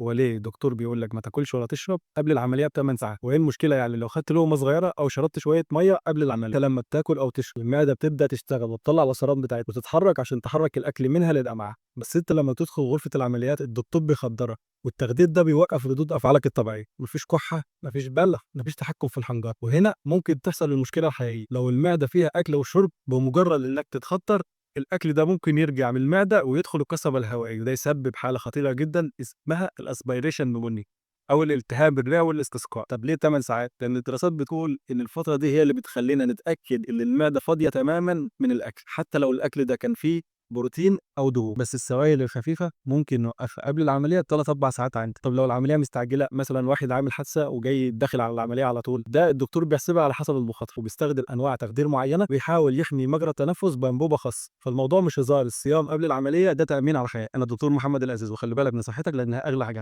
هو ليه الدكتور بيقول لك ما تاكلش ولا تشرب قبل العملية ب8 ساعات؟ وايه المشكلة يعني لو خدت لقمة صغيرة او شربت شوية مية قبل العملية؟ لما بتاكل او تشرب المعدة بتبدا تشتغل وتطلع العصارات بتاعتها وتتحرك عشان تحرك الاكل منها للامعاء. بس انت لما تدخل غرفة العمليات الدكتور بيخدرك، والتخدير ده بيوقف ردود افعالك الطبيعية. مفيش كحه، مفيش بلع، مفيش تحكم في الحنجرة. وهنا ممكن تحصل المشكلة الحقيقية. لو المعدة فيها اكل وشرب، بمجرد انك تتخدر الاكل ده ممكن يرجع من المعدة ويدخل القصبة الهوائية، وده يسبب حاله خطيرة جدا اسمها ال aspiration pneumonia او الالتهاب الرئوي والاستسقاء. طب ليه 8 ساعات؟ لان الدراسات بتقول ان الفترة دي هي اللي بتخلينا نتاكد ان المعدة فاضية تماما من الاكل، حتى لو الاكل ده كان فيه بروتين او دهون. بس السوائل الخفيفة ممكن نوقفها قبل العملية 3 4 ساعات عندي. طب لو العملية مستعجلة، مثلا واحد عامل حادثه وجاي داخل على العملية على طول، ده الدكتور بيحسبها على حسب المخاطرة وبيستخدم انواع تخدير معينة ويحاول يحمي مجرى التنفس بانبوبه خاصة. فالموضوع مش هزار، الصيام قبل العملية ده تامين على الحياة. انا الدكتور محمد العزيز، وخلي بالك من صحتك لانها اغلى حاجة.